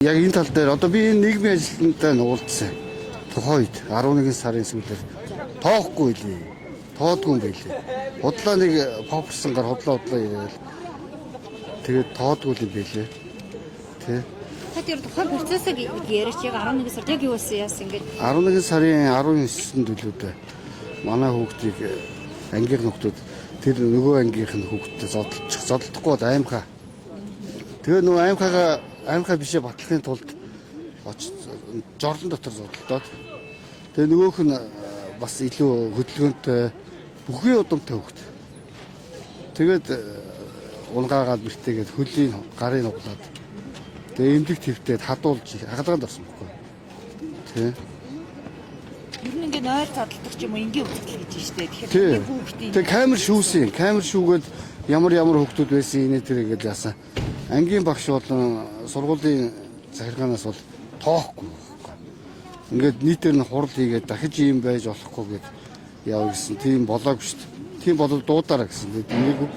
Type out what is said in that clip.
Яг энэ тал дээр одоо би энэ нийгмийн ажилтнтай нуулдсан. Тухайн үед 11 сарын сүүлээр тоохгүй лээ. Тоодгүй юм байлээ. Худлаа нэг попсон гар худлаа худлаа яриад тэгээд тоодгүй юм байлээ. Тэ. Та тэр тухайн процессыг яриач яг 11 сард яг юу болсон яасан ингээд 11 сарын 19-нд үлээ. Манай хүүхдийг ангийн хүүхдүүд тэр нөгөө ангийнх нь хүүхдтэй зодолчих. Зодолдохгүй бол аймхаа. Тэгээ нөгөө аймхаага аймхаа бишээ батлахын тулд очиж жорлон дотор зодолдоод тэгээ нөгөөх нь бас илүү хөдөлгөөнтэй бүхий удамтай хүүхд. Тэгээд унгаагаад бэртээгээд хөлийн гарын углаад тэгээ эмнэлэг твтээд хадуулж хагалгаанд орсон байхгүй. Тэ. Ер нь ингээ нойр зодтолдог ч юм уу энгийн үзэгдэл гэж штэ. Тэгэхээр Тий. энгийн хүүхдийн Тэгээ камер шүүсэн. Камер шүүгээд ямар ямар хүүхдүүд байсан инээ тэр гэж яасан. Ангийн багш болон сургуулийн захиргаанаас бол тоохгүй байхгүй. Ингээд нийтээр нь хурал хийгээд дахиж ийм байж болохгүй гэд яав гэсэн. Тийм болоогүй шүү дээ. Тийм болов дуудаараа гэсэн. Тэгээд дээгүү.